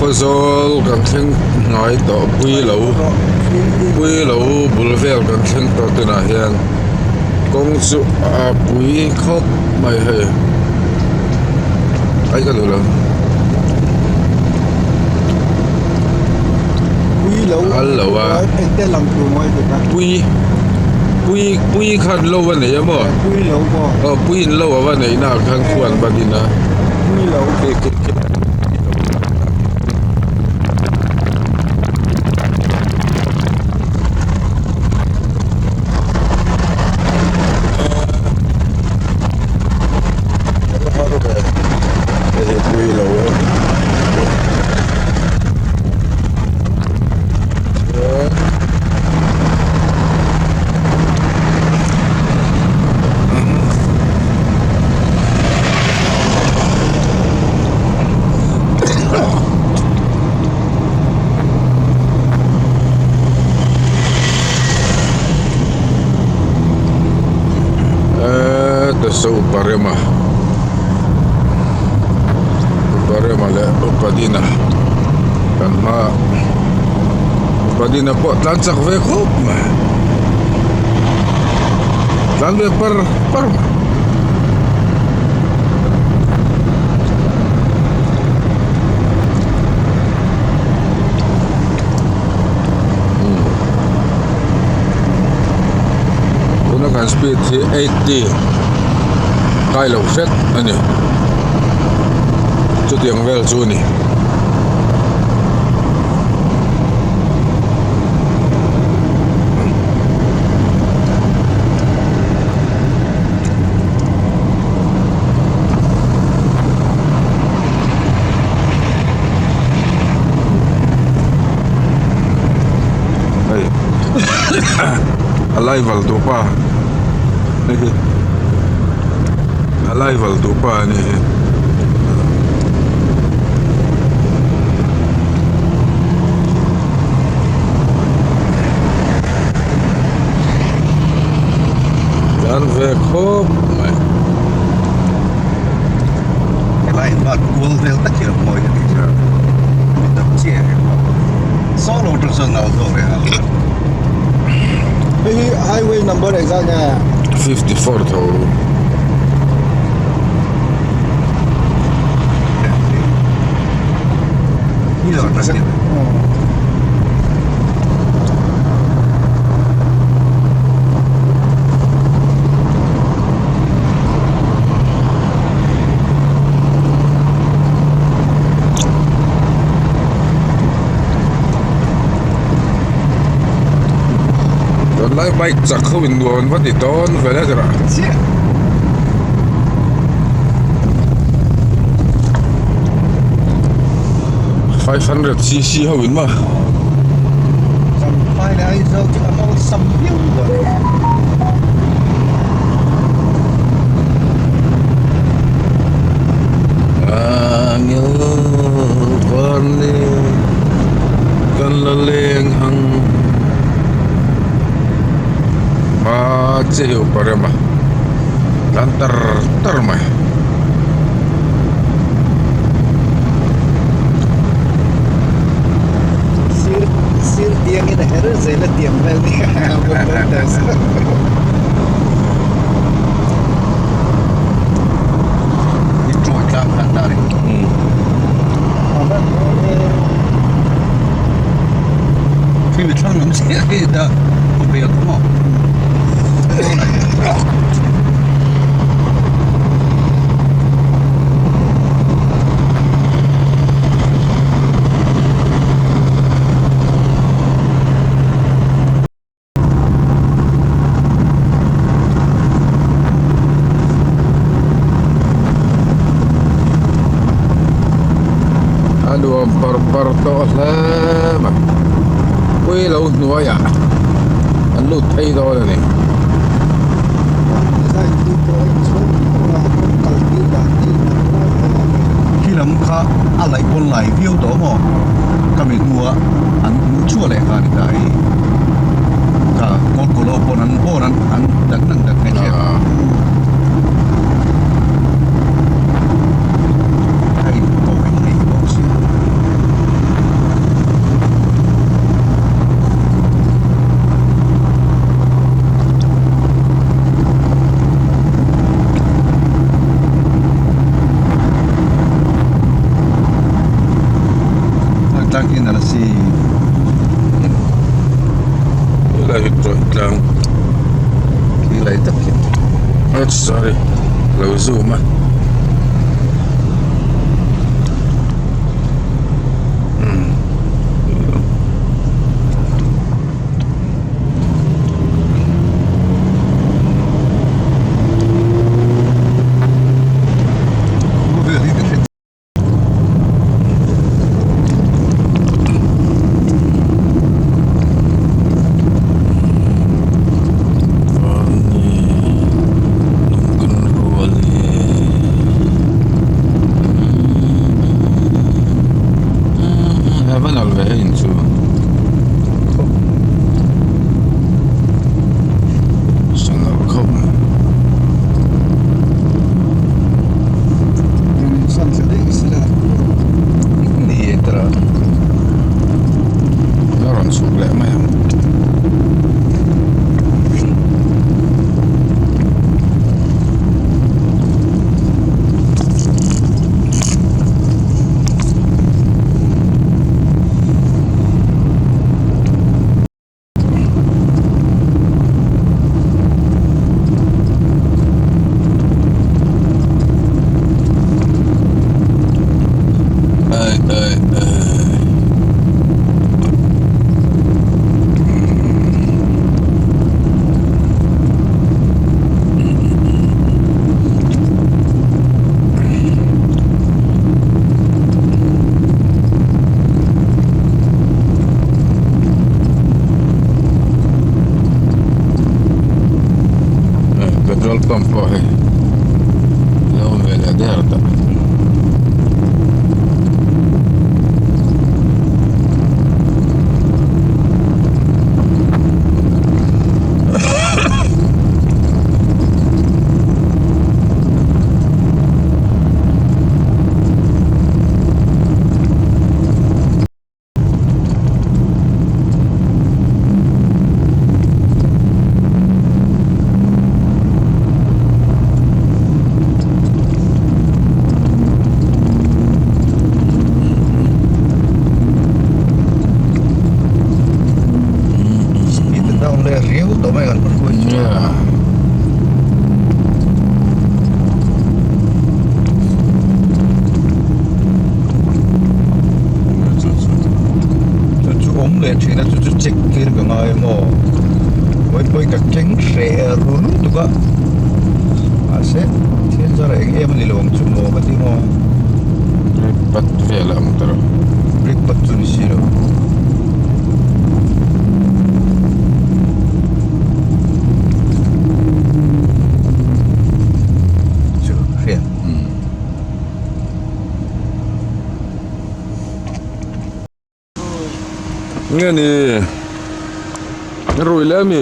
Khawzawl kan thleng hnai tawh Puilo Puilo bul vel kan thleng tawh tunah hian kawng chu a pui khawp mai hei ai ka duh lo al lo a pui pui pui khan lo a nei a maw aw pui in lo a va neih na ah khan khuan va din a. Upa Rema Upa Rema leh Upa Dina kan hma Upa Dina pawh tlan chak ve khawp mai tlan ve par par mai. Tuna kan speed hi 80 kai lo hret a ni chutiang vel chu a ni. Hei a lai val duh pa hei hi a lai val duh pa a nih hi. Tlan ve khawp mai. Helai in bat kual vel tak hi a mawi ka tih chu mi tam chiah em a solo tur chuan nal zawk reng a. Hei hi highway number engzat nge? 54 tho. Tunlai bike chak ho in nuam an va ti dawn vel a tirah. 500 cc ho in maw. Champhai leh Aizawl chu an awlsam viau dawn a ni. Angel varni kan la leng ang hma che hi upa rem a tlan tar tar mai. Sir sir tiang in a her zel a tiang vel ni I chawi tlang khan ta ni. Khi mi thlang lam chiah hi ta khawvel kha maw. A nuam par par tawh hle mai pui lo hnuaiah an lut phei dawn a ni. Khi lam kha a laih pawn lai viau tawh maw ka mi hnua an hmuh chhuah leh kha a ni ta hi ka kawl kawl ho pawn an horn an an dak dak dak mai thin a in tawi thei bawk si. Oops sorry lo zoom a. A rawn chhuk leh mai ang. Ai ai ai. Petrol pump pawh hei a awm ve leh der ta. Speed a down leh riau tawh mai kan hruai chu. Yeah. Chu chu awm leh thin a chu chu check tir ka ngai maw vawi pawi ka keng hreh ru lutuk a mahse thil zar eng em a ni lo ang chu maw ka ti maw brake pad vel a awm ta lo brake pad chu ni si lo. Chu hriat. Nge ni rui leh ami?